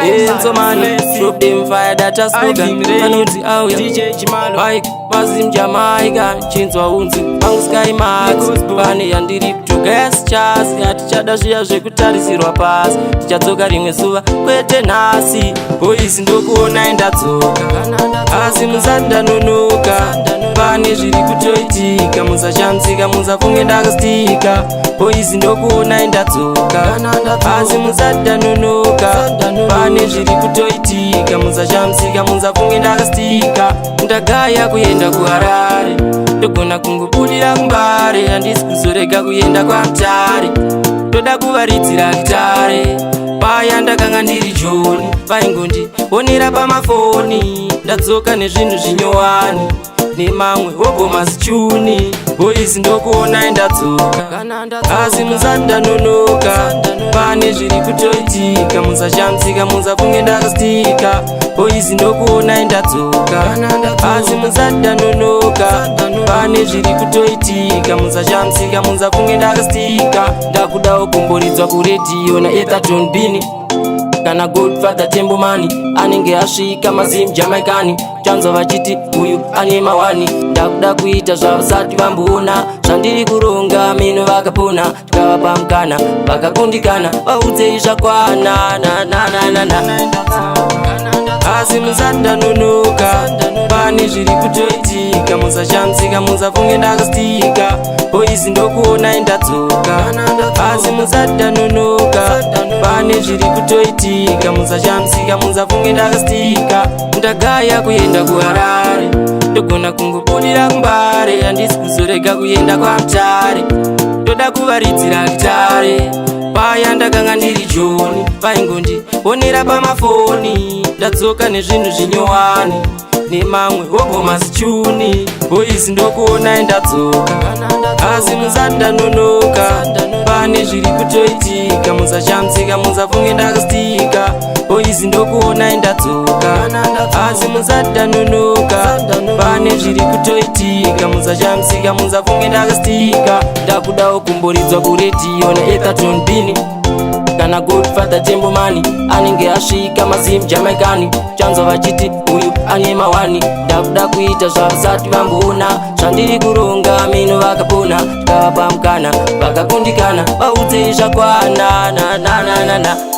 Enzomani, drop them fire that a slogan. Vanoti auya DJ Chimalo. Mike Mazim Jamaica, chinzwa unzi pangu Sky Max. Pane yandiri kutogas chas, hatichada zviya zvekutarisirwa pasi. Tichadzoka rimwe zuva, kwete nhasi. Boys, ndokuonai ndadzoka, asi musati ndanonoka. Pane zviri kutoitika, musashamsika, musafunge ndakastika. Boys, ndokuonai ndadzoka, asi musati ndanonoka. Pane zviri kutoitika, musashamsika, musafunge ndakastika. Ndagaya kuenda kuHarare, ndogona kungobudira kuMbare. Handisi kuzorega kuenda kwaMutare, ndoda kuvaridzira gitare. Paya ndakanga ndiri Joni, vaingondionera pamafoni. Ndadzoka nezvinhu zvinyowani nemamwe hobho mazichuni. Boys, ndokuonai ndadzoka, asi musati ndanonoka. Pane zviri kutoitika, musashamsika, musafunge ndakastika. Boys, ndokuonai ndadzoka, asi musati ndanonoka. Pane zviri kutoitika, musashamsika, musafunge ndakastika. Ndakudawo kumboridzwa kuredhiyo naEtherton Bini kana Godfather Tembomani anenge asvika Mazim Jamaicani. Chanzwa vachiti uyu ane mawani. Ndakuda kuita zvavasati vamboona, zvandiri kuronga mino vakapona. Tikavapa mukana vakakundikana, vaudzei zvakwana nananana. Asi musati ndanonoka, pane zviri kutoitika, musashamsika, musafunge ndakastika. Boys, ndokuonai ndadzoka, asi musati ndanonoka. Pane zviri kutoitika, musashamsika, musafunge ndakastika. Ndagaya kuenda kuHarare, ndogona kungobudira kuMbare. Handisi kuzorega kuenda kwaMutare, ndoda kuvaridzira gitare. Paya ndakanga ndiri Joni, vaingondionera pamafoni. Ndadzoka nezvinhu zvinyowani nemamwe hobho mazichuni. Boys, ndokuonai ndadzoka, asi musati ndanonoka. Pane zviri kutoitika, musashamsika, musafunge ndakastika. Boys, ndokuonai ndadzoka, asi musati ndanonoka. Pane zviri kutoitika, musashamsika, musafunge ndakastika. Ndakudawo kumboridzwa kuredhiyo naEtherton Bini kana Godfather Tembomani anenge asvika Mazim Jamaicani. Chanzwa vachiti uyu ane mawani. Ndakuda kuita zvavasati vamboona, zvandiri kuronga mino vakapona. Tikavapa mukana vakakundikana, vaudzei zvakwana nananana.